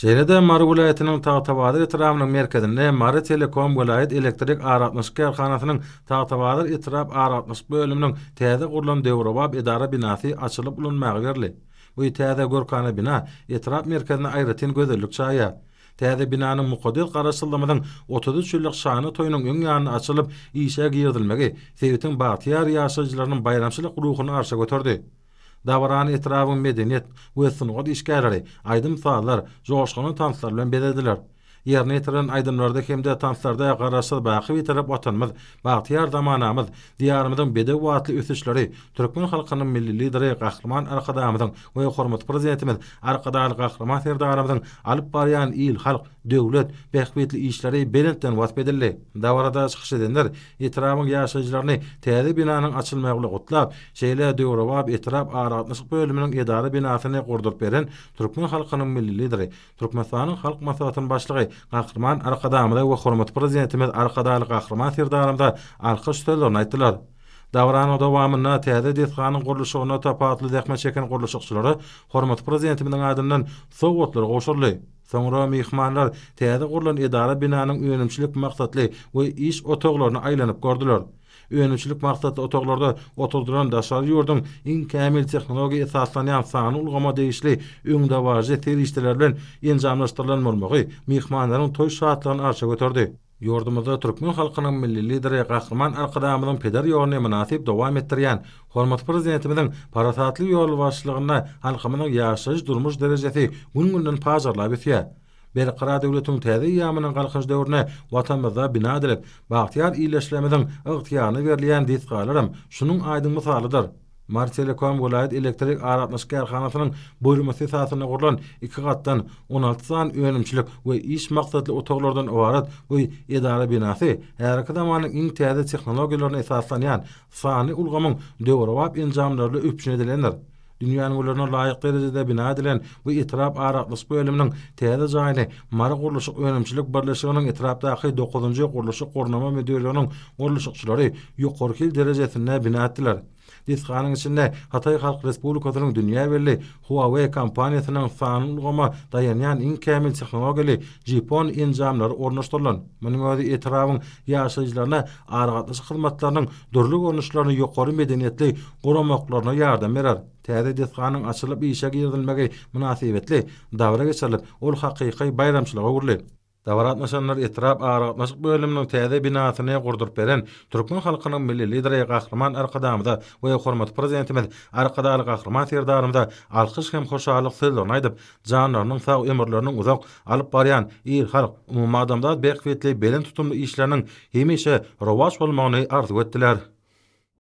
Şeýle-de Mary welaýatynyň Tagtabazar etrabynyň merkezinde Mary Telekom welaýat elektrik aragatnaşyk kärhanasynyň Tagtabazar etrap aragatnaşyk bölüminiň täze gurlan döwrebap edara binasy açylyp ulanmaga berildi. Bu täze görkana bina etrap merkezine aýratyn gözellik çaýýar. Täze binanyň mukaddes Garaşsyzlygymyzyň 33 ýyllyk şanly toýunyň öň ýanynda açylyp, işe girizilmegi sebitiň bagtyýar ýaşaýjylarynyň baýramçylyk ruhuny arşa göterdi. Dabarany etrabyň medeniýet we sungat işgärleri aýdym-sazlar, joşgunly tanslar bilen bezediler. Ýerine ýetirilen aýdymlarda hem-de tanslarda Garaşsyz, baky Bitarap Watanymyz, bagtyýar zamanamyz, Diýarymyzyň bedew atly ösüşleri, türkmen halkynyň Milli Lideri Gahryman Arkadagymyzyň we hormatly Prezidentimiz Arkadagly Gahryman Serdarymyzyň alyp barýan il-halk, döwlet bähbitli işleri belentden wasp edildi. Dabarada çykyş edenler etrabyň ýaşaýjylaryny täze binanyň açylmagy bilen gutlap, şeýle döwrebap etrap aragatnaşyk bölüminiň edara binasyny gurduryp beren türkmen halkynyň Milli Lideri, Türkmenistanyň Halk Maslahatynyň Başlygy Gahryman Arkadagymyza we hormatly Prezidentimiz Arkadagly Gahryman Serdarymyza alkyş sözlerini aýtdylar. Dabaranyň dowamynda täze desganyň gurluşygynda tapawutly zähmet çeken gurluşykçylara hormatly Prezidentimiziň adyndan sowgatlar gowşuryldy. Soňra myhmanlar täze gurlan edara binanyň önümçilik maksatly we iş otaglaryna aýlanyp gördüler. Önümçilik maksatly otaglarda oturdylan daşary ýurduň iň kämil tehnologiýa esaslanýan sanly ulgama degişli öňdebaryjy serişdeler bilen enjamlaşdyrylan bolmagy myhmanlaryň toý şatlygyny arşa göterdi. Ýurdumyzda türkmen halkynyň Milli Lideri Gahryman Arkadagymyzyň peder ýoluny mynasyp dowam etdirýän hormatly Prezidentimiziň parasatly ýolbaşçylygynda halkymyzyň ýaşaýyş-durmuş derejesi gün-günden pajarlap ösýär. Berkarar döwletiň täze eýýamynyň Galkynyş döwründe Watanymyzda bina edilip, bagtyýar ildeşlerimiziň ygtyýaryna berilýän desgalaram şunuň aýdyň mysalydyr. Marytelekom welaýat elektrik aragatnaşyk kärhanasynyň buýurmasy esasynda gurlan iki gatdan, 16 sany önümçilik we iş maksatly otaglardan ybarat bu edara binasy häzirki zamanyň iň täze tehnologiýalaryna esaslanýan sanly ulgamyň döwrebap enjamlary bilen üpjün edilendir. Dünýä ülňülerine laýyk derejede bina edilen bu etrap aragatnaşyk bölüminiň täze jaýyny Mary gurluşyk önümçilik birleşiginiň etrapdaky dokuzynjy gurluşyk gurnama müdirliginiň gurluşykçylary ýokary hil derejesinde bina etdiler. Desganyň içinde Hytaý Halk Respublikasynyň dünýä belli Huawei kompaniýasynyň sanly ulgama daýanýan iň kämil tehnologiýaly GPON enjamlary ornaşdyrylan. Munuň özi etrabyň ýaşaýjylaryna aragatnaşyk hyzmatlarynyň dürli görnüşlerini ýokary medeniýetli guramaklaryna ýardam berer. Täze desganyň açylyp işe girizilmegi mynasybetli dabara geçirilip, ol hakyky baýramçylyga öwrüldi. Dabara gatnaşanlar etrap aragatnaşyk bölüminiň täze binasyny gurduryp beren türkmen halkynyň Milli Lideri Gahryman Arkadagymyza we hormatly Prezidentimiz Arkadagly Gahryman Serdarymyza alkyş hem hoşallyk sözlerini aýdyp, janlarynyň sag, ömürleriniň uzak, alyp barýan il-halk, umumadamzat bähbitli belent tutumly işleriniň hemişe rowaç bolmagyny arzuw etdiler.